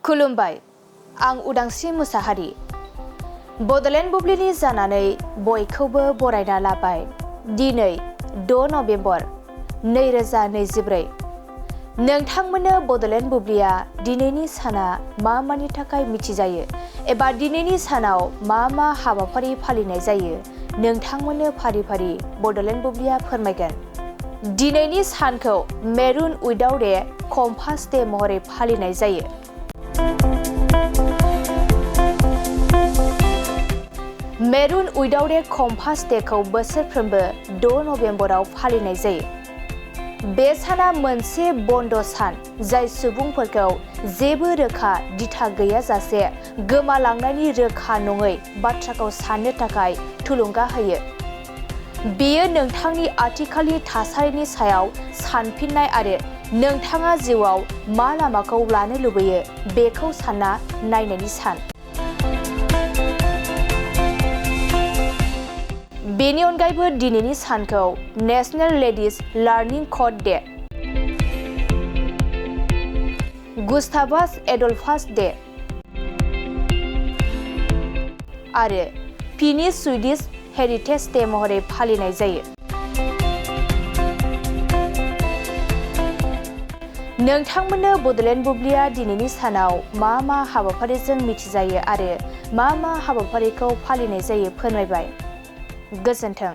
खुलुमबाय, आं उदांस्रि मुसाहारि। बड'लेण्ड बुब्लिनि जानानै बयखौबो बरायना लाबाय। दिनै 6 नभेम्बर 2024। नोंथांमोननो बड'लेण्ड बुब्लिया दिनैनि साना मानि थाखाय मिथिजायो एबा दिनैनि सानाव मा हाबाफारि फालिनाय जायो, नोंथांमोननो फारि फारि बड'लेण्ड बुब्लिया फोरमायगोन। दिनैनि सानखौ मेरुन उइदाउट ए कम्पास डे महरै फालिनाय जायो। मेरुन उइदाउट ए कम्पास डेखौ बोसोरफ्रोमबो 6 नभेम्बराव फालिनाय जायो। बे साना मोनसे बन्द सान जाय सुबुंफोरखौ जेबो रोखा दिथा गैयाजासे गोमालांनायनि रोखा नङै बाथ्राखौ साननो थाखाय थुलुंगा होयो। बेयो नोंथांनि आथिखालनि थासारिनि सायाव सानफिननाय आरो नोंथाङा जिउआव मा लामाखौ लानो लुबैयो बेखौ सानना नायनायनि सान। बेनि अनगायैबो दिनैनि सानखौ national ladies learning code day, Gustavus Adolphus day आरो फिनिश स्वीडिश हेरिटेज डे महरै फालिनाय जायो। नोंथांमोननो बड'लेण्ड बुब्लिया दिनैनि सानाव मा हाबाफारिजों मिथिजायो आरो मा हाबाफारिखौ फालिनाय जायो फोरमायबाय। गोजोन्थों।